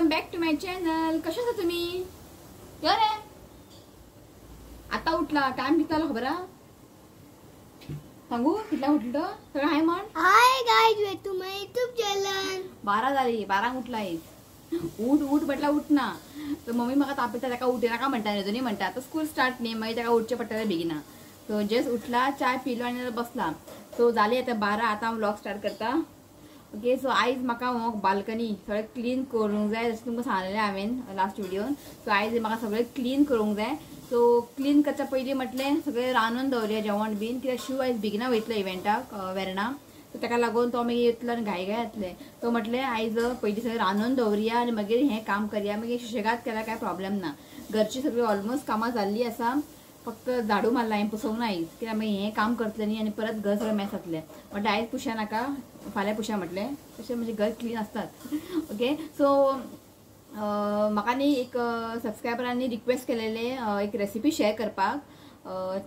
Welcome back to my channel. कशे आसा तुमी? यो रे, आता उठला. टाइम कितलो जालो खबर आहा? सांगू कितल्या उठलो तो? सगळें हाय म्हण. Hi guys, welcome to my YouTube channel. 12 जाली, 12 उठला आयज. उठ उठ म्हटल्यार उठना. तर मम्मी म्हाका तापयता, ताका उठयनाका म्हणटा, अजुनूय म्हणटा. आतां स्कूल स्टार्ट न्ही, मागीर ताका उठचें पडटलें बेगिना. सो जस्ट उठला, चाय पिलो आनी बसला. सो जाली आतां 12. आतां हांव व्लॉग स्टार्ट करता. ओके, सो आयज म्हाका हो बाल्कनी सगळें क्लीन करूंक जाय, जशें तुमकां सांगलेलें हांवें लास्ट व्हिडियोन. सो आयज म्हाका सगळें क्लीन करूंक जाय. सो क्लीन करच्या पयलीं म्हटलें सगळें रांदून दवरया जेवण बीन, कित्याक शिव आयज बेगिना वयतलो इव्हेंटाक वेर्णा. सो ताका लागून तो मागीर येतलो आनी घाई घाई येतले. सो म्हटलें आयज पयलीं सगळें रांदून दवरया आनी मागीर हें काम करया. मागीर सुशेगाद केल्यार कांय प्रॉब्लेम ना. घरची सगळी ऑलमोस्ट कामां जाल्लीं आसा, फक्त झाडू मारला हांवें, पुसोवंक ना आयज, कित्याक मागीर हें काम करतलें न्ही आनी परत घर सगळें मॅस जातलें. म्हटलें आयज पुशा नाका, फाल्यां पुशा म्हटलें. तशें म्हणजे घर क्लीन आसतात. ओके, सो म्हाका न्ही एक सबस्क्रायबरांनी रिक्वेस्ट केलेले एक रेसिपी शेअर करपाक,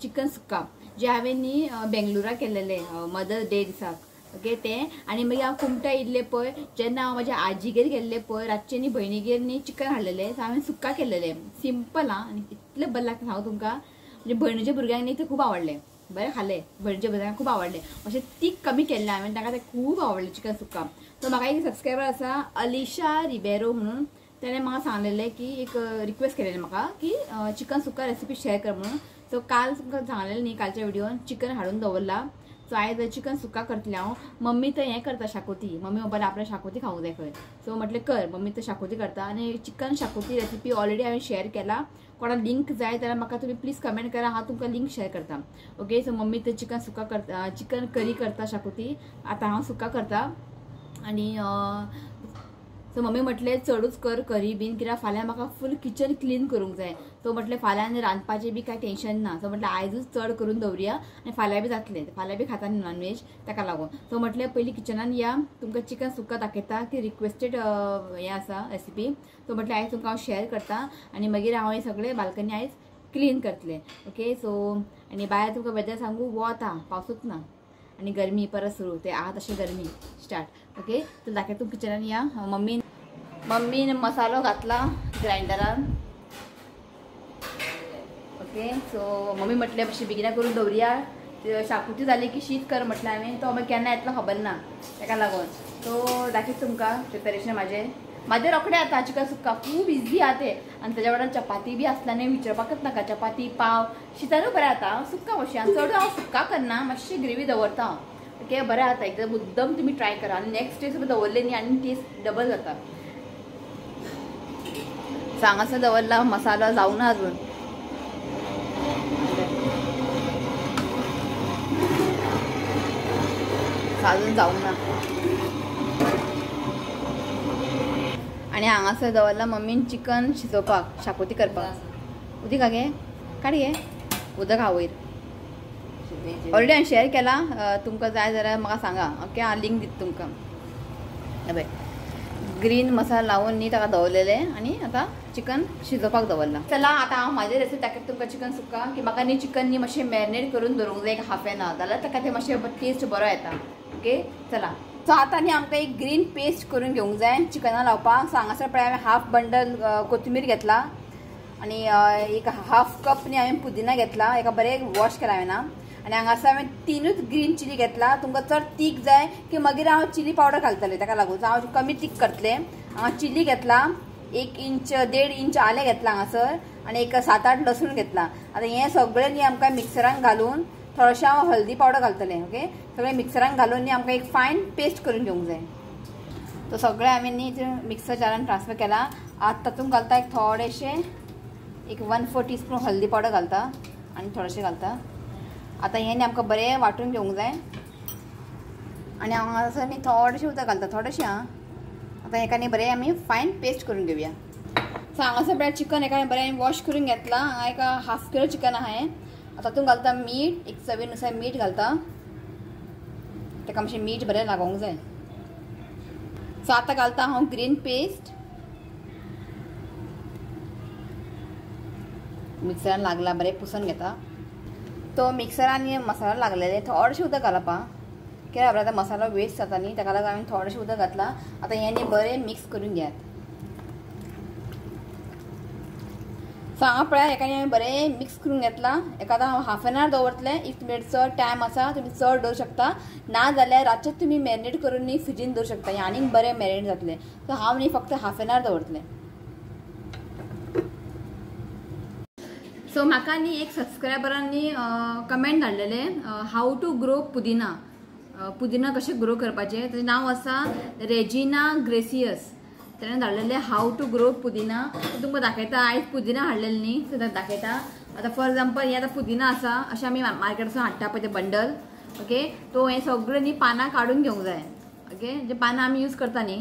चिकन सुक्का, जे हांवें न्ही बेंगलोराक केलेले मदर्स डे दिसाक. ओके, तें आनी मागीर हांव कुमटा येयल्लें पळय, जेन्ना हांव म्हज्या आजीगेर गेल्लें पळय, रातचें न्ही भयणीगेर न्ही चिकन हाडलेलें. सो हांवें सुक्का केलेलें, सिंपल आं, आनी इतलें बरें लागता सांगू तुमकां. म्हणजे भयणीच्या भुरग्यांक न्ही तें खूब आवडलें, बरें खालें, भयणीच्या भुरग्यांक खूब आवडलें. मातशें तीख कमी केल्लें हांवें, ताका तें खूब आवडलें चिकन सुक्का. सो म्हाका एक सबस्क्रायबर आसा अलिशा रिबेरो म्हणून, तेणें म्हाका सांगलेलें की एक रिक्वेस्ट केलेलें म्हाका की चिकन सुक्का रेसिपी शेअर कर म्हणून. सो काल तुमकां सांगलेलें न्ही कालच्या व्हिडियोन, चिकन हाडून दवरला. सो आयज चिकन सुक्का करतलें हांव. मम्मी तर हें करता शाकोती, मम्मी म्हणपाक आपल्या शाकोती खावंक जाय खंय. सो म्हटलें कर, मम्मी तर शाकोती करता. आनी चिकन शाकोती रेसिपी ऑलरेडी हांवें शेअर केला. कोणाक लिंक जाय जाल्यार म्हाका तुमी प्लीज कमेंट करा, हांव तुमकां लिंक शेअर करता. ओके, सो मम्मी तर चिकन सुक्का करता, चिकन करी करता शाकोती, आतां हांव सुक्का करता. आनी सो मम्मी म्हटलें चडूच कर करी बीन, कित्याक फाल्यां म्हाका फूल किचन क्लीन करूंक जाय. सो म्हटलें फाल्यां आनी रांदपाचें बी कांय टेंशन ना. सो म्हटलें आयजूच चड करून दवरया आनी फाल्यां बी जातलें, फाल्यां बी खाता न्ही नॉनवेज, ताका लागून. सो म्हटलें पयलीं किचनान या, तुमकां चिकन सुक्का दाखयता की रिक्वेस्टेड हें आसा रेसिपी. सो म्हटलें आयज तुमकां हांव शेअर करता आनी मागीर हांव हें सगळें बाल्कनी आयज क्लीन करतलें. ओके, सो आनी भायर तुमकां वेदर सांगू, वत आहा, पावसूच ना आनी गरमी परत सुरू, ते आहा तशें गरमी स्टार्ट. ओके, तर दाखयता तुमकां किचनान या. मम्मीन मसालो घातला ग्रायंडरान. ओके, सो मम्मी म्हटलें मातशें बेगिना करून दवरया, शाकुती जाली की शीत कर म्हटलें हांवें. तो मागीर केन्ना येतलो खबर ना, ताका लागून. सो दाखयता तुमकां प्रिपेरेशन म्हाजें. म्हाजें रोखडें जाता चिकन सुक्का, खूब इजी आहा तें. आनी ताज्या वांगडा चपाती बी आसल्या न्ही विचारपाकच नाका, चपाती पाव शितानूय बरें जाता. सुक्का मातशें, आनी चड हांव सुक्का करना, मातशें ग्रेवी दवरता हांव. ओके, बरें जाता, एकदां मुद्दम तुमी ट्राय करा. आनी नेक्स्ट डे सुद्दां दवरलें न्ही आनी टेस्ट डबल जाता. हांगासर दवरला मसालो जावना अजून. अजून जावना. आनी हांगासर दवरला मम्मीन चिकन शिजोवपाक, शाकोती करपाक. उदीक गे काड गे उदक हा वयर. ऑलरेडी हांवें शेअर केला, तुमकां जाय जाल्यार म्हाका सांगा. ओके, हांव लिंक दिता तुमकां. पळय ग्रीन मसाला लावून न्ही ताका दवरलेलें आनी आतां चिकन शिजोवपाक दवरलां. चला आतां हांव म्हाजे रेसिपी दाखयता तुमकां चिकन सुक्का, की म्हाका न्ही चिकन न्ही मातशें मॅरिनेट करून दवरूंक जाय एक हाफ एन our, जाल्यार ताका तें मातशें टेस्ट बरो येता. ओके, चला. सो आतां न्ही आमकां एक ग्रीन पेस्ट करून घेवंक जाय चिकना लावपाक. सो हांगासर पळय हांवें हाफ बंडल कोथमीर घेतला आनी एक हाफ कप न्ही हांवें पुदिना घेतला, एका बरें वॉश केला हांवें. आनी हांगासर हांवें 3 ग्रीन चिली घेतला. तुमकां चड तीख जाय की मागीर हांव चिली पावडर घालतलें, ताका लागून हांव कमी तीख करतलें. हांगा चिली घेतला, 1 इंच 1.5 इंच आलें घेतला हांगासर, आनी एक 7-8 लसूण घेतला. आतां हें सगळें न्ही आमकां मिक्सरान घालून थोडेशें हांव हल्दी पावडर घालतलें. ओके, सगळें मिक्सरान घालून न्ही आमकां एक फायन पेस्ट करून घेवंक जाय. तो सगळें हांवें न्ही मिक्सर जारान ट्रान्सफर केला. आतां तातूंत घालता एक थोडेशें, एक 1/4 टीस्पून हल्दी पावडर घालता आनी थोडेशें घालता. आतां हें न्ही आमकां बरें वांटून घेवंक जाय. आनी हांगासर न्ही थोडेशें उदक घालता, थोडेशें आं. आतां हेका न्ही बरें आमी फायन पेस्ट करून घेवया. सो हांगासर पळय चिकन हेका बरें वॉश करून घेतलां. हांगा एक हाफ किलो चिकन आहा हें. आतां तातूंत घालता मीठ, एक चवीनुसार मीठ घालता, ताका मातशें मीठ बरें लागोंक जाय. सो आतां घालता हांव ग्रीन पेस्ट, मिक्सरान लागला बरें पुसून घेता. तो मिक्सरान मसाला लागलेले थोडेशें उदक घालप आं, कित्याक आतां मसालो वेस्ट जाता न्ही, ताका लागून हांवें थोडेशें उदक घातलां. आतां हें न्ही बरें मिक्स करून घेयात. सो हांगा पळया हेका हांवें बरें मिक्स करून घेतलां. हेका आतां हांव हाफ एन आवर दवरतलें. If तुमचे चड टायम आसा तुमी चड दवरूं शकता, ना जाल्यार रातचें तुमी मॅरिनेट करून न्ही फ्रिजीन दवरूं शकता, हें आनीक बरें मॅरिनेट जातलें. सो हांव न्ही फक्त हाफ एन आवर दवरतलें. सो म्हाका न्ही एक सबस्क्रायबरांनी कमेंट धाडलेले how to grow पुदिना, पुदिना कशें ग्रो करपाचें. ताचें नांव आसा रेजिना ग्रेसियस. ताणें धाडलेलें how to grow पुदिना. तुमकां दाखयता, आयज पुदिना हाडलेलें न्ही, सो दाखयता. आतां फॉर एग्जाम्पल हें आतां पुदिना आसा, अशें आमी मार्केटासून हाडटा पळय तें बंडल. ओके, तो हें सगळें न्ही पानां काडून घेवंक जाय. ओके, जे पानां आमी यूज करता न्ही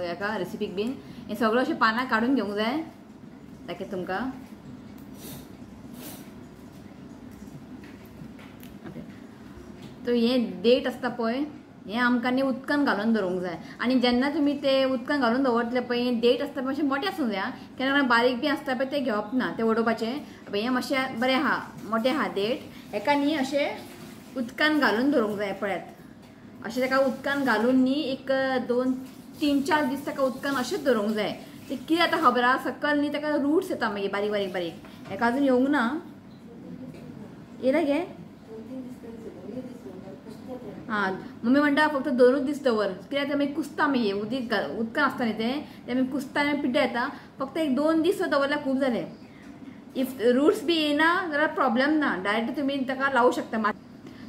हेका रेसिपीक बीन, हें सगळें अशें पानां काडून घेवंक जाय. दाखयता तुमकां. ओके, तो हें डेट आसता पळय, हें आमकां न्ही उदकान घालून दवरूंक जाय. आनी जेन्ना तुमी ते उदकान घालून दवरतले पळय, हें डेट आसता पळय मातशें मोटें आसूंक जाय. केन्ना केन्ना बारीक बी आसता पळय तें घेवप ना, तें उडोवपाचें. हें मातशें बरें आहा, मोटें आहा डेट, हेका न्ही अशें उदकान घालून दवरूंक जाय. पळयात अशें ताका उदकान घालून न्ही एक 2 3 4 दीस ताका उदकान अशेंच दवरूंक जाय. तें कितें जाता खबर आहा, सकयल न्ही ताका रुट्स येता मागीर बारीक बारीक बारीक. हेका अजून येवंक ना, येयला गे? हां, मम्मी म्हणटा फक्त 2 दीस दवर, कित्याक तें मागीर कुसता, मागीर उदीक उदकान आसता न्ही तें, तें मागीर कुसता आनी पिड्ड्यार येता. फक्त एक 2 दीस दवरल्यार खूब जालें. If roots बी येयना जाल्यार प्रॉब्लेम ना, डायरेक्ट तुमी ताका लावूं शकता.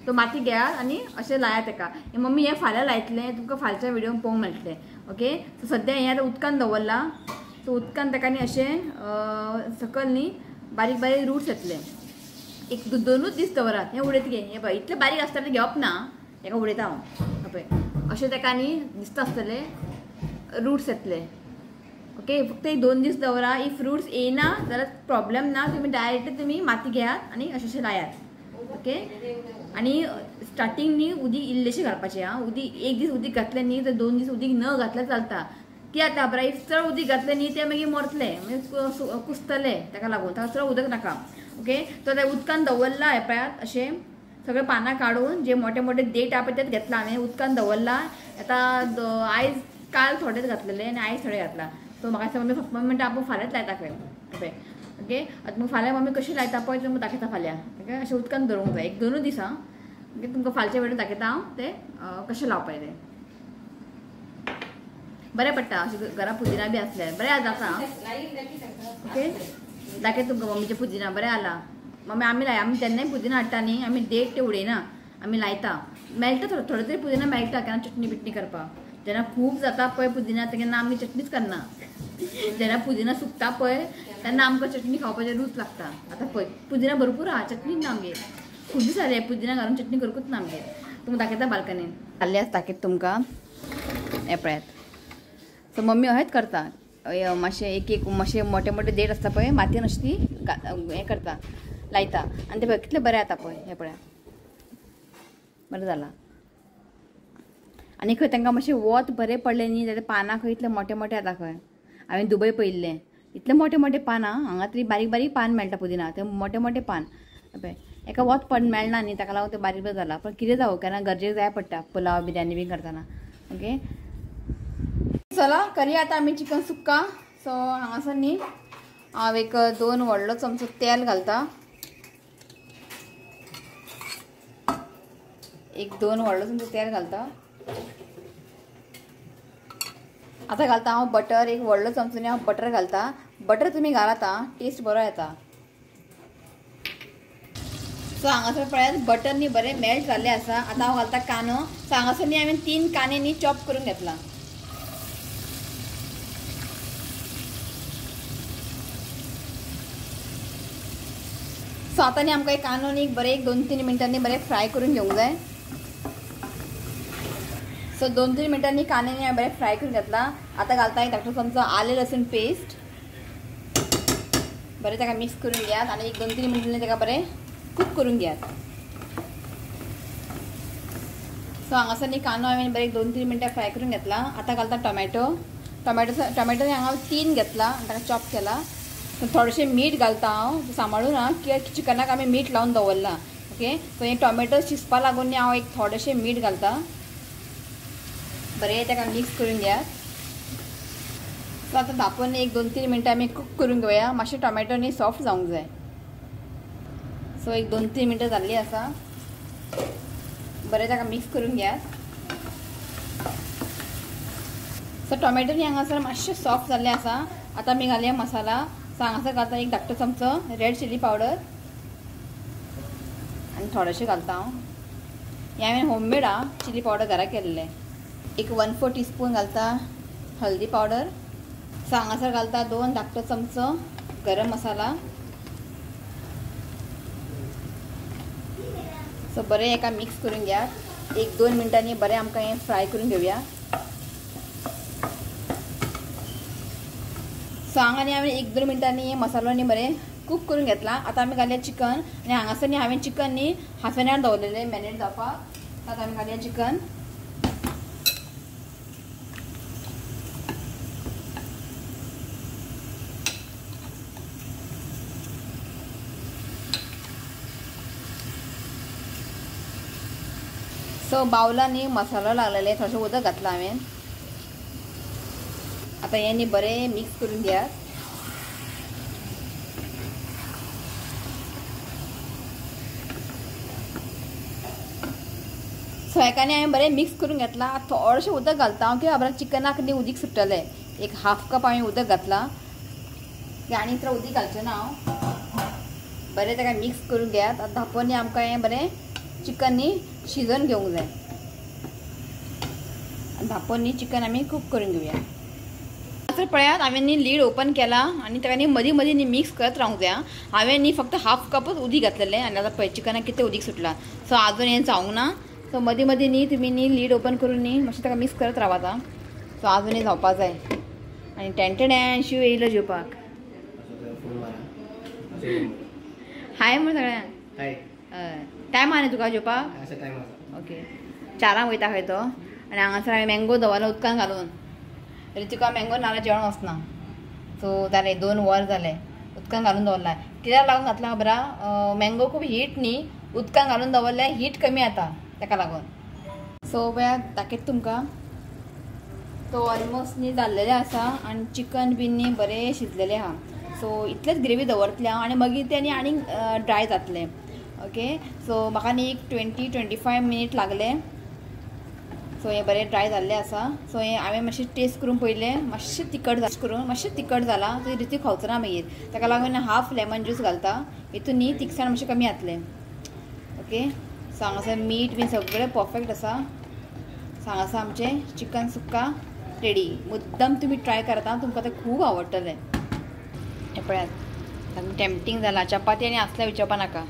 तो माती घेयात आनी अशें लायात ताका. मम्मी हें फाल्यां लायतलें, तुमकां फाल्याच्या व्हिडियोन पळोवंक मेळटलें. ओके, सो सद्या हें आतां उदकान दवरलां. सो उदकान ताका न्ही अशें सकयल न्ही बारीक बारीक रुट्स येतले. एक 2 दीस दवरात. हें उडयत गे, हें पळय इतलें बारीक आसता तें घेवप ना, हेका उडयता हांव. पळय अशें ताका न्ही दिसता आसतलें रुट्स येतले. ओके, फक्त एक 2 दीस दवरा. If roots येयना जाल्यार प्रॉब्लेम ना, तुमी डायरेक्ट तुमी माती घेयात आनी अशें अशें लायात. ओके, आनी स्टार्टींग न्ही उदीक इल्लेशें घालपाचें. आं, उदीक एक दीस उदीक घातलें न्ही तर 2 दीस उदीक न घातल्यार चलता. कितें जाता बरें, if चड उदीक घातलें न्ही तें मागीर मरतलें, मागीर कुसतलें, ताका लागून ताका चड उदक नाका. ओके, तो तें उदकान दवरलां हें पळयात अशें सगळें पानां काडून जे मोटे मोटे देठ आहा पळय तेच घेतलां हांवें, उदकान दवरलां. आतां आयज काल थोडेच घातलेले आनी आयज थोडे घातलां. सो म्हाका दिसता मम्मी मम्मी म्हणटा आपूण फाल्यांच लायता खंय. पळय ओके, आतां मग फाल्यां मम्मी कशी लायता पळय तुमकां दाखयता फाल्यां. ओके, अशें उदकान दवरूंक जाय एक 2 दीस. आं, ओके, तुमकां फालच्या वेळार दाखयता हांव तें कशें लावपाचें तें. बरें पडटा अशें घरा पुदिना बी आसल्यार बरें जाता. ओके, दाखयता तुमकां मम्मीचें पुदिना बरें आला. मम्मी आमी लाय, आमी जेन्नाय पुदिना हाडटा न्ही आमी डेट ते उडयना, आमी लायता. मेळटा थोडो थोडो तरी पुदिना मेळटा केन्ना चटणी बिटणी करपाक. जेन्ना खूब जाता पळय पुदिना तेन्ना आमी चटणीच करना. जेन्ना पुदिना सुकता पळय तेन्ना आमकां चटणी खावपाचें रूच लागता. आतां पळय पुदिना भरपूर आहा, चटणी ना आमगेर. खूब दीस जाले पुदिना घालून चटणी करूंकूच ना आमगेर. तुमकां दाखयता बाल्कनीन जाल्लें आसा, दाखयता तुमकां. हें पळयात. सो मम्मी अशेंच करता, मातशें एक एक मातशें मोटे मोटे देठ आसता पळय मातयेन अशी ती हें करता, लायता. आनी तें पळय कितलें बरें जाता पळय, हें पळया बरें जालां. आनी खंय तांकां मातशें वत बरें पडलें न्ही जाल्यार पानां खंय इतले मोटे मोटे जाता खंय. हांवें दुबय पळयल्लें, इतले मोटे मोटे पानां, हांगा तरी बारीक बारीक पान मेळटा पुदिना, ते मोटे मोटे पान. पळय एका वत पड मेळना न्ही ताका लागून तें बारीक बारीक जालां. पण कितें जावं केन्ना गरजेक जाय पडटा पुलाव बिर्याणी बी करतना. ओके, चला करया आतां आमी चिकन सुक्का. सो हांगासर न्ही हांव एक 2 व्हडलो चमचो तेल घालता, एक 2 व्हडलो चमचो तेल घालता. आतां घालता हांव बटर, एक व्हडलो चमचो न्ही हांव बटर घालता. बटर तुमी घालात आं, टेस्ट बरो येता. सो हांगासर पळयात बटर न्ही बरें मेल्ट जाल्लें आसा. आतां हांव घालता कांदो. सो हांगासर न्ही हांवें 3 कांदे न्ही चॉप करून घेतला. सो आतां न्ही आमकां कांदो न्ही बरें एक 2-3 मिनटांनी बरें फ्राय करून घेवंक जाय. सो 2-3 मिनटांनी कांदे न्ही हांवें बरें फ्राय करून घेतला. आतां घालता एक धाकटो चमचो आलें लसूण पेस्ट, बरें ताका मिक्स करून घेयात आनी एक 2-3 मिनटांनी ताका बरें कुक करून घेयात. सो हांगासर न्ही कांदो हांवें बरें 2-3 मिनटां फ्राय करून घेतला. आतां घालता टोमॅटो. टोमॅटो हांगा 3 घेतला आनी ताका चॉप केला. थोडेशें मीठ घालता हांव, सांबाळून आं, कित्याक चिकनाक आमी मीठ लावन दवरलां. ओके, सो हें टोमॅटो शिजपा लागून न्ही हांव एक थोडेशें मीठ घालता. बरें ताका मिक्स करून घेयात. सो आतां धांपून 1 2-3 मिनटां आमी कुक करून घेवया. मातशें टोमॅटो न्ही सॉफ्ट जावंक जाय. सो 1 2-3 मिनटां जाल्ली आसा. बरें ताका मिक्स करून घेयात. सो टोमॅटो न्ही हांगासर मातशें सॉफ्ट जाल्लें आसा. आतां आमी घालया मसाला. सो हांगासर घालता 1 धाकटो चमचो रेड चिली पावडर आनी थोडेशें घालता हांव. हें हांवें होममेड आ चिली पावडर घरा केल्लें. 1 1/4 टीस्पून घालता हल्दी पावडर. सो हांगासर घालता 2 धाकटो चमचो गरम मसाला. सो बरें एका मिक्स करून घेयात. 1 2 मिनटांनी बरें आमकां हें फ्राय करून घेवया. सो हांगा न्ही हांवें 1 2 मिनटांनी मसालो न्ही बरें कुक करून घेतला. आतां आमी घालया चिकन. आनी हांगासर न्ही हांवें चिकन न्ही हाफ एन आवर दवरलेलें मॅरिनेट जावपाक. आतां आमी घालया चिकन. सो बावला न्ही मसालो लागलेले थोडेशें उदक घातलां हांवें. आतां हें न्ही बरें मिक्स करून घेयात. सो हेका न्ही हांवें बरें मिक्स करून घेतलां. थोडेशें उदक घालता हांव कित्याक खबर चिकनाक न्ही उदीक सुट्टलें. 1/2 कप हांवें उदक घातलां. आनी इतलें उदीक घालचें ना हांव. बरें ताका मिक्स करून घेयात. आतां धांपून न्ही आमकां हें बरें चिकन न्ही शिजोवन घेवंक जाय. आनी धांपून न्ही चिकन आमी कुक करून घेवया. आतां पळयात हांवें न्ही लीड ओपन केला आनी ताका न्ही मदीं मदीं न्ही मिक्स करत रावंक जाय. हांवें न्ही फक्त 1/2 कपच उदीक घातलेलें आनी आतां पळय चिकनाक कितें उदीक सुटलां. सो आजून हें जावंक ना. सो मदीं मदीं न्ही तुमी न्ही लीड ओपन करून न्ही मातशें ताका मिक्स करत रावात. सो आजून हें जावपा जाय. आनी टेंटेडॅन शिव येयलो जेवपाक. हाय म्हण सगळ्यांक. टायम आहा न्ही तुका जेवपाक? ओके 4 वयता खंय तो. आनी हांगासर हांवें मँगो दवरला उदकान घालून. ऋतिका मँगो नाल्यार जेवण वचना. सो जालें 2 वर जालें उदकान घालून दवरला. कित्याक लागून घातला खबर आहा? मँगो खूब हीट न्ही, उदकान घालून दवरल्यार हीट कमी जाता ताका लागून. सो पळयात दाखयता तुमकां. तो ऑलमोस्ट न्ही जाल्लेलें आसा आनी चिकन बीन न्ही बरें शिजलेलें आहा. सो इतलेंच ग्रेवी दवरतलें हांव आनी मागीर तें न्ही आनीक ड्राय जातलें. ओके सो म्हाका न्ही एक 20-25 मिनीट लागले. सो हें बरें ड्राय जाल्लें आसा. सो हें हांवें मातशें टेस्ट करून पळयलें. मातशें तिखट करून मातशें तिखट जालां. तो रिती खावचो ना मागीर. ताका लागून 1/2 लेमन ज्यूस घालता. हितून न्ही तिखसाण मातशें कमी जातलें. ओके सो हांगासर मीठ बीन सगळें परफेक्ट आसा. सो हांगासर आमचें चिकन सुक्का रेडी. मुद्दम तुमी ट्राय करता, तुमकां तें खूब आवडटलें. हें पळयात सामकें टेम्पटींग जालां. चपाती आनी आसल्यार विचारपा नाका.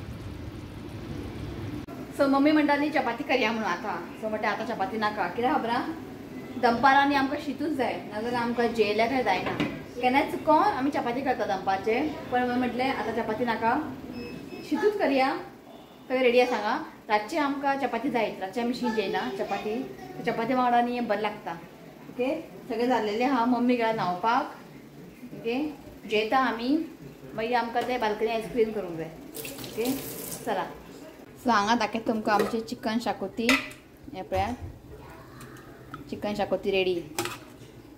सो मम्मी म्हणटाली चपाती करया म्हणून आतां. सो म्हणटा आतां चपाती नाका. कित्याक खबर आहा? दनपारांनी आमकां शितूच जाय, नाजाल्यार आमकां जेयल्यार काय जायना. केन्नाय चुकोन आमी चपाती करता दनपारचे. पण मम्मी म्हटलें आतां चपाती नाका, शितूच करया. सगळें रेडी आसा हांगा. रातचें आमकां चपाती जायच. रातचें आमी शीत जेयना चपाती. चपाती वांगडा न्ही बरें लागता. ओके सगळें जाल्लेलें आहा. मम्मी गेला न्हांवपाक. ओके जेयता आमी. मागीर आमकां तें बाल्कनी आयस्क्रीम करूंक जाय. ओके चला. सो हांगा दाखयता तुमकां आमचें चिकन शाकोती. हें पळयात चिकन शाकोती रेडी.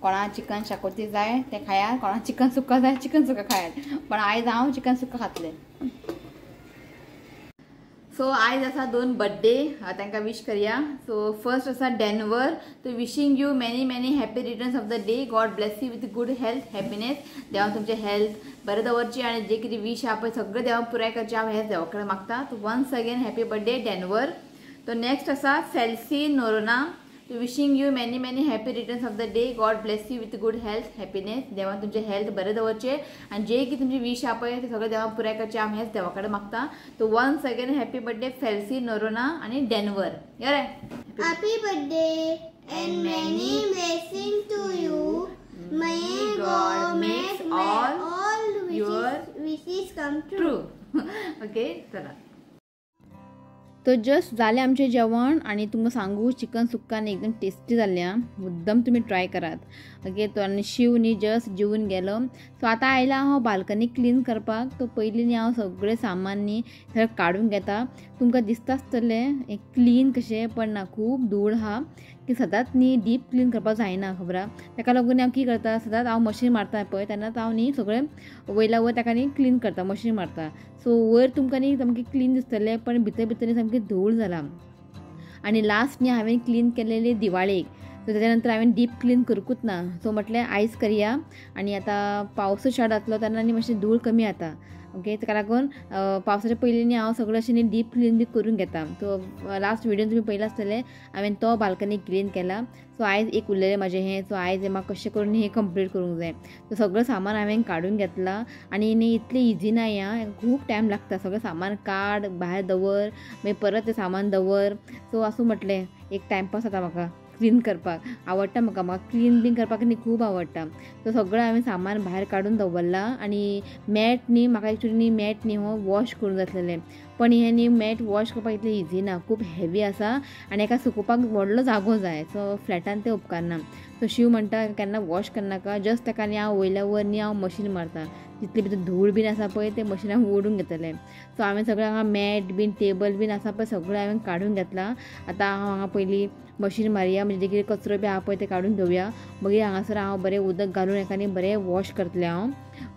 कोणा चिकन शाकोती जाय तें खायात, कोणा चिकन सुक्का जाय चिकन सुक्का खायात. पण आयज हांव चिकन सुक्का खातलें. सो आयज आसा 2 बड्डे, तांकां विश करया. सो फर्स्ट आसा डेनवर. तो wishing you many many happy returns of the day. God bless you with good health happiness. देवान तुमचें हेल्थ बरें दवरचें आनी जे कितें विश आहा पळय सगळें देवान पुराय करचें हांव हेंच देवा कडेन मागता. तो once again happy birthday Denver. तो नेक्स्ट आसा फेल्सी नोरोना. तो wishing you many many happy returns of the day. God bless you with good health happiness. देवान तुमचें हेल्थ बरें दवरचें आनी जे कितें तुमची विश आहा पळय तें सगळें देवान पुराय करचें हांव हेंच देवा कडेन मागता. तो once again happy birthday Felcy Noronha आनी डेनवर. बरें happy birthday and many blessing to you. May God make all your wishes come true. Okay चला. तो जस्ट जालें आमचें जेवण आनी तुमकां सांगू चिकन सुक्का न्ही एकदम टेस्टी जाल्लें आं, मुद्दम तुमी ट्राय करात ओके. तो आनी शिव न्ही जस्ट जेवन गेलो. सो आतां आयला हांव बाल्कनी क्लीन करपाक. तो पयलीं न्ही हांव सगळें सामान न्ही सगळें काडून घेता. तुमकां दिसता आसतलें एक क्लीन कशें, पण ना खूब धूळ आहा की सदांच न्ही डीप क्लीन करपाक जायना खबर आहा. ताका लागून हांव कितें करता, सदांच हांव मशीन मारता पळय तेन्नाच हांव न्ही सगळें वयल्या वयर ताका न्ही क्लीन करता, मशीन मारता. सो वयर तुमकां न्ही सामकें क्लीन दिसतलें, पण भितर भितर न्ही सामकें धूळ जाला. आनी लास्ट न्ही हांवें क्लीन केलेली दिवाळेक, सो तेच्या नंतर हांवें डीप क्लीन करूंकूच ना. सो म्हटलें आयज करया आनी आतां पावसूय स्टार्ट जातलो तेन्ना न्ही मातशी धूळ कमी जाता ओके. ताका लागून पावसाच्या पयलीं न्ही हांव सगळें अशें न्ही डीप क्लीन बी करून घेता. सो लास्ट व्हिडियोन तुमी पळयलां आसतलें हांवें तो बाल्कनी क्लीन केला. सो आयज एक उरलेलें म्हाजें हें, सो आयज म्हाका कशें करून हें कंप्लीट करूंक जाय. सो सगळें सामान हांवें काडून घेतलां आनी न्ही इतलें इजी ना आं, खूब टायम लागता. सगळें सामान काड भायर दवर, मागीर परत तें सामान दवर. सो आसूं म्हटलें एक टायमपास जाता म्हाका क्लीन करपाक, आवडटा म्हाका, म्हाका क्लीन बीन करपाक न्ही खूब आवडटा. सो सगळें हांवें सामान भायर काडून दवरलां. आनी मॅट न्ही म्हाका एक्चुली न्ही मॅट न्ही हो वॉश करूंक जातलें, पण हें न्ही मॅट वॉश करपाक इतलें इजी ना, खूब हेवी आसा आनी एका सुकोवपाक व्हडलो जागो जाय. सो फ्लॅटान तें उपकारना. सो शिव म्हणटा केन्ना वॉश करनाका, जस्ट ताका न्ही हांव वयल्या वयर न्ही हांव मशीन मारता, जितली भितर धूळ बीन आसा पळय तें मशिनाक ओडून घेतलें. सो हांवें सगळें हांगा मॅट बीन टेबल बीन आसा पळय सगळें हांवें काडून घेतलां. आतां हांव हांगा पयलीं मशीन मारया, म्हणजे कितें कचरो बी आहा पळय तें काडून घेवया. मागीर हांगासर हांव बरें उदक घालून एका न्ही बरें वॉश करतलें हांव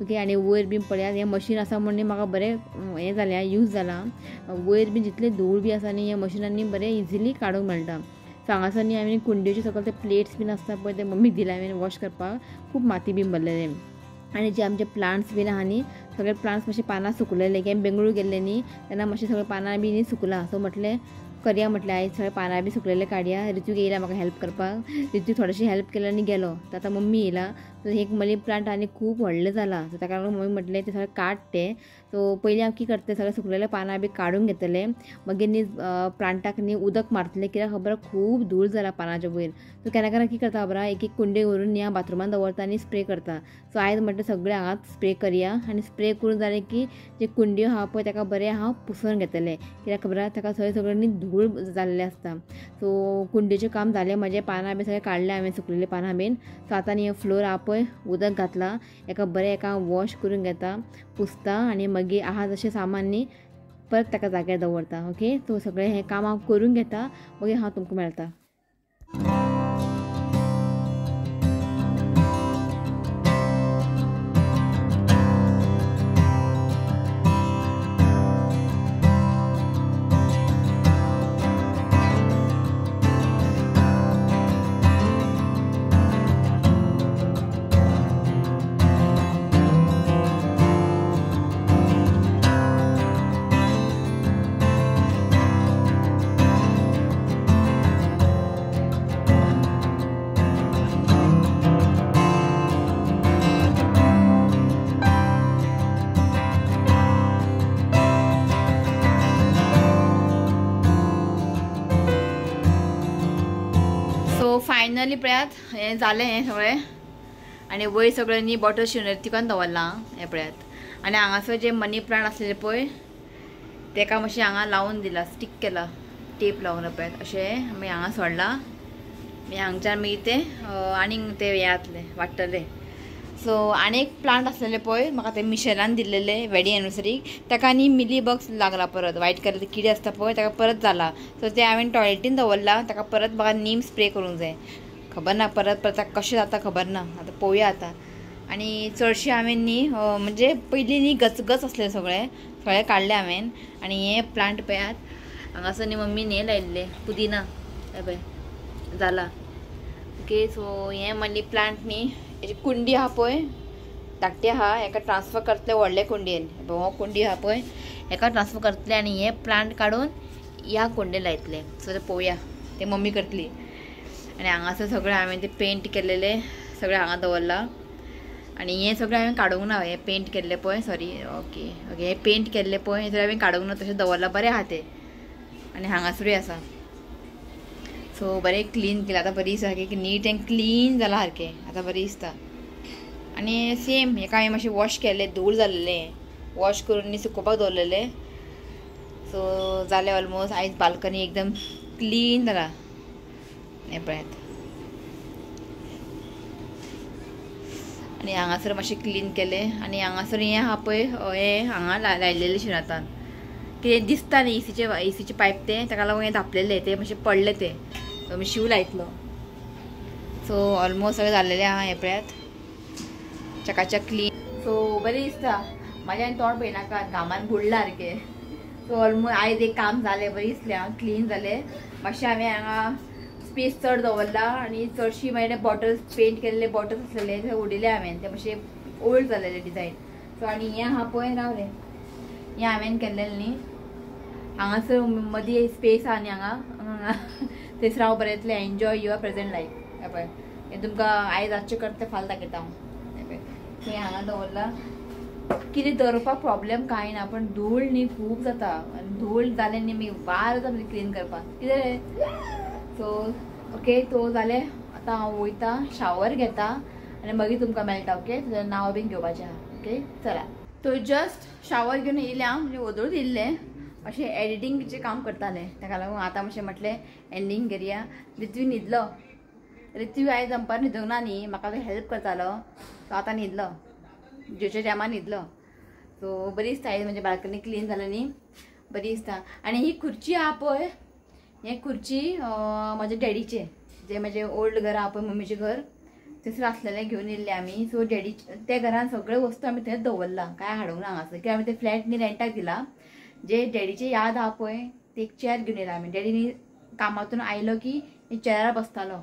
ओके. आनी वयर बीन पळयात हें मशीन आसा म्हणून म्हाका बरें हें जालें, यूज जालां. वयर बीन जितलें धूळ बी आसा न्ही ह्या मशिनांनी बरें इजिली काडूंक मेळटा. सो हांगासर न्ही हांवें कुंडेचे सकयल ते प्लेट्स बीन आसता पळय ते मम्मीक दिले हांवें वॉश करपाक, खूब माती बीन भरलेलें. आनी जे आमचे प्लांट्स बीन आहा न्ही सगळे प्लांट्स मातशे पानां सुकलेले, की आमी बेंगळूर गेल्ले न्ही तेन्ना मातशे सगळे पानां बी न्ही सुकलां. सो म्हटलें करया म्हटलें आयज सगळे पानां बी सुकलेले काडया. ऋतूक येयला म्हाका हेल्प करपाक, ऋतूक थोडेशें हेल्प केलें आनी गेलो. तर आतां मम्मी येयला. सो एक मनी प्लांट आनी खूब व्हडलें जाला, सो ताका लागून मम्मी म्हटलें तें सगळें काड तें. सो पयलीं हांव कितें करतलें, सगळें सुकलेले पानां बी काडून घेतलें, मागीर न्ही प्लांटाक न्ही उदक मारतलें, कित्याक खबर खूब धूळ जाला पानाच्या वयर. सो केन्ना केन्ना कितें करता खबर एक एक कुंडे व्हरून न्ही हांव बाथरुमान दवरता आनी स्प्रे करता. सो आयज म्हटलें सगळें हांगाच स्प्रे करया आनी स्प्रे करून जालें की जे कुंड्यो आहा पळय ताका बरें हांव पुसून घेतलें, कित्याक खबर ताका सगळें सगळें न्ही धूळ जाल्लें आसता. सो कुंडेचें काम जालें म्हाजें, पानां बी सगळें काडलें हांवें सुकलेलीं पानां बीन. सो आतां न्ही फ्लोर आहा पळय उदक घातलां, एका बरें एका वॉश करून घेता, पुसता आनी मागीर आहा तशें सामान न्ही परत ताका जाग्यार दवरता ओके. सो सगळें हें काम हांव करून घेता, मागीर हांव तुमकां मेळटा. फायनली पळयात हें जालें हें सगळें. आनी वयर सगळें न्ही बॉटल शिनर दवरलां हें पळयात. आनी हांगासर जे मनी प्लांट आसलेले पळय तेका मातशें हांगा लावन दिला, स्टीक केला टेप लावन पळयात अशें मागीर हांगा सोडलां. मागीर हांगच्यान मागीर तें आनीक तें हें जातलें वाडटलें. सो आनी एक प्लांट आसलेले पळय म्हाका ते मिशेलान दिल्लेले वेडिंग एनिवर्सरीक, ताका न्ही मिली बग्स लागला परत, वायट कलर किडे आसता पळय ताका परत जाला. सो ते हांवें टॉयलेटीन दवरला, ताका परत म्हाका नीम स्प्रे करूंक जाय, खबर ना परत परत कशें जाता खबर ना, आतां पळोवया आतां. आनी चडशें हांवें न्ही म्हणजे पयलीं न्ही गचगच आसलें सगळें सगळें काडलें हांवें. आनी हें प्लांट पळयात हांगासर न्ही मम्मीन हें लायिल्लें पुदिना हें पळय जाला ओके. सो हें मनी प्लांट न्ही हेजी कुंडी आहा पळय धाकटी आहा, हेका ट्रान्सफर करतले व्हडले कुंडयेन, हो कुंडी आहा पळय हेका ट्रान्सफर करतले आनी हे प्लांट काडून ह्या कुंडयेन लायतले. सो तें पळोवया तें मम्मी करतली. आनी हांगासर सगळें हांवें तें पेंट केलेलें सगळें हांगा दवरलां. आनी हें सगळें हांवें काडूंक ना, हें पेंट केल्लें पळय, सॉरी ओके ओके हें पेंट केल्लें पळय हें सगळें हांवें काडूंक ना, तशें दवरलां बरें आहा तें. आनी हांगासरूय आसा. सो बरें क्लीन केलां आतां, बरी सारकें नीट एंड क्लीन जालां सारकें आतां बरें दिसता. आनी सेम हेका हांवें मातशें वॉश केलें, धूळ जाल्लें वॉश करून न्ही सुकोवपाक दवरलेलें. सो जालें ऑलमोस्ट. आयज बाल्कनी एकदम क्लीन जाला हें पळयात. आनी हांगासर मातशें क्लीन केलें. आनी हांगासर हें आहा पळय हें हांगा लायलेलें शें आतां कितें दिसता न्ही एसीचे पायप तें ताका लागून हें धांपलेलें तें मातशें पडलें तें सो आमी शीव लायतलो. सो ऑलमोस्ट सगळें जाल्लेलें आहा हें पळयात चकाचक क्लीन. सो बरें दिसता म्हाज्यान तोंड पळयनाका घामान बुडला सारकें. सो ऑलमोस्ट आयज एक काम जालें बरें दिसलें आं क्लीन जालें. मातशें हांवें हांगा स्पेस चड दवरला आनी चडशी मागीर बॉटल्स पेंट केल्ले बॉटल्स आसलेले ते उडयले हांवें ते मातशे ओल्ड जालेले डिजायन. सो आनी हें आहा पळय रावलें हें हांवें केल्लेलें न्ही हांगासर मदीं स्पेस आहा न्ही हांगा थंयसर हांव बरें येतलें एन्जॉय your present life. हें पळय हें तुमकां आयज रातचें करता तें फाल्यां दाखयता हांव. हें पळय हें हांगा दवरलां. कितें दवरपाक प्रॉब्लेम कांय ना पण धूळ न्ही खूब जाता आनी धूळ जालें न्ही मागीर वार जाता क्लीन करपाक कितें रे. सो ओके तो जालें आतां हांव वयता शावर घेता आनी मागीर तुमकां मेळटा. ओके तुजें नांव बीन घेवपाचें आहा. ओके चला. तो जस्ट शावर घेवन येयलें हांव म्हणजे वदळूच येयल्लें मातशें एडिटींगचें काम करतालें ताका लागून आतां मातशें म्हटलें एंडींग करया. ऋत्वी न्हिदलो. ऋत्वी आयज दनपार न्हिदूंक ना न्ही म्हाका तो हेल्प करतालो सो आतां न्हिदलो जेवच्या टायमार न्हिदलो. सो बरी दिसता आयज म्हणजे बाल्कनी क्लीन जालें न्ही बरी दिसता. आनी ही खुर्ची आहा पळय हे खुर्ची म्हज्या डॅडीचे जे म्हजें ओल्ड घर आहा पळय मम्मीचें घर थंयसर आसलेलें घेवन येयल्लें आमी. सो डॅडी त्या घरान सगळे वस्तू आमी थंयच दवरला कांय हाडूंक ना हांगासर कित्याक आमी ते फ्लॅट न्ही रेंटाक दिला. जे डॅडीचे याद आहा पळय ते एक चेअर घेवन येयला आमी. डॅडी न्ही कामातून आयलो की चेअरार बसतालो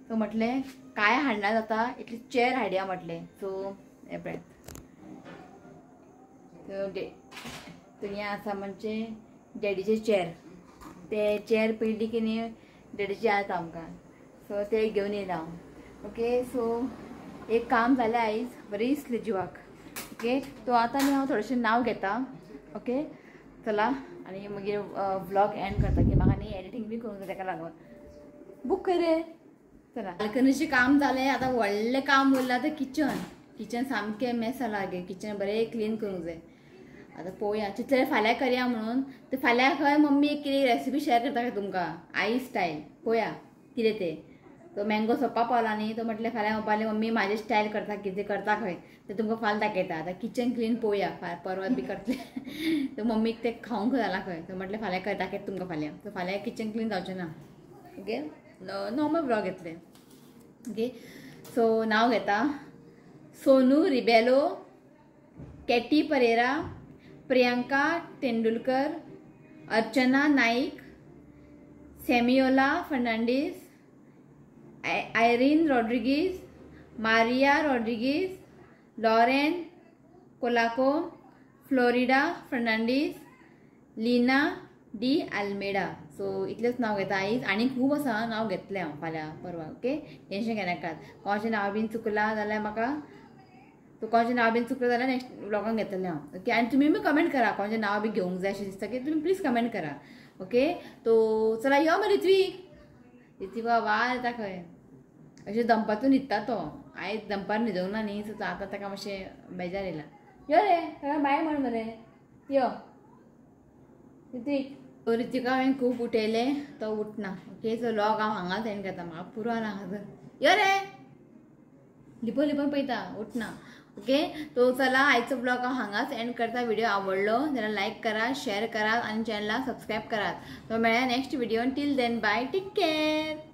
सो म्हटलें कांय हाडना जाता इतली चेअर हाडया म्हटलें. सो हें पळय हें आसा म्हणजे डॅडीचे चेअर ते चेअर पयली की न्ही डॅडीची याद आमकां. सो ते घेवन येयला हांव. ओके सो एक काम जालें आयज बरें दिसलें जिवाक. ओके तो आतां न्ही हांव थोडेशें नांव घेता. ओके चला आनी मागीर व्लॉग एंड करता की म्हाका न्ही एडिटींग बी करूंक जाय ताका लागून बूक कर. चला बाल्कनीचें काम जालें आतां व्हडलें काम उरलां तें किचन. किचन सामकें मेस जालां गे किचन बरें क्लीन करूंक जाय. आतां पळोवया चिंतलें फाल्यां करया म्हणून ते फाल्यां खंय मम्मी एक कितें रेसिपी शेअर करता काय तुमकां आई स्टायल पळोवया कितें तें. तो मँगो सोंपा पावला न्ही तो म्हटलें फाल्यां म्हणपालें मम्मी म्हाजे स्टायल करता कितें करता खंय तें तुमकां फाल्यां दाखयता. आतां किचन क्लीन पळोवया परवां बी करतलें. तो मम्मीक तें खावंक जाला खंय तो म्हटलें फाल्यां दाखयता तुमकां फाल्यां. सो फाल्यां किचन क्लीन जावचें ना. ओके नॉर्मल व्लॉग येतलें. ओके सो नांव घेता सोनू रिबेलो, केटी परेरा, प्रियंका तेंडुलकर, अर्चना Naik, Semiola Fernandes, Irene Rodrigues, Maria Rodrigues, Lauren Colaco, Florida Fernandes, Lina D Almeida. So इतलेंच नांव घेता आयज आनी खूब आसा नांव घेतलें हांव फाल्यां परवां. ओके टेंशन घेनाकात कोणाचें नांव बीन चुकलां जाल्यार म्हाका तो कोणाचें नांव बीन चुकलें जाल्यार नेक्स्ट व्लॉगान घेतलें हांव. ओके आनी तुमी बी कमेंट करा कोणाचें नांव बी घेवंक जाय अशें दिसता की तुमी प्लीज कमेंट करा. ओके तो चला यो मरे ऋत्वीक. ऋत्विका वार येता खंय अशें दनपारचो न्हिदता तो आयज दनपार न्हिदूंक ना न्ही सो आतां ताका मातशें बेजार येयला. यो रे ताका बाय म्हण मरे यो ऋत्वीक. ऋत्विका हांवें खूब उठयलें तो उठना. ओके सो व्लॉग हांव हांगाच एंड करता म्हाका पुरो आसा हांगासर. यो रे लिपोन लिपोन पळयता उठना. ओके तो चला आयचो ब्लॉग हांव हांगाच एंड करता. व्हिडिओ आवडलो जाल्यार लायक करा, शेअर करात आनी चॅनलाक सबस्क्रायब करात. तो मेळया next video. Till then bye, take care.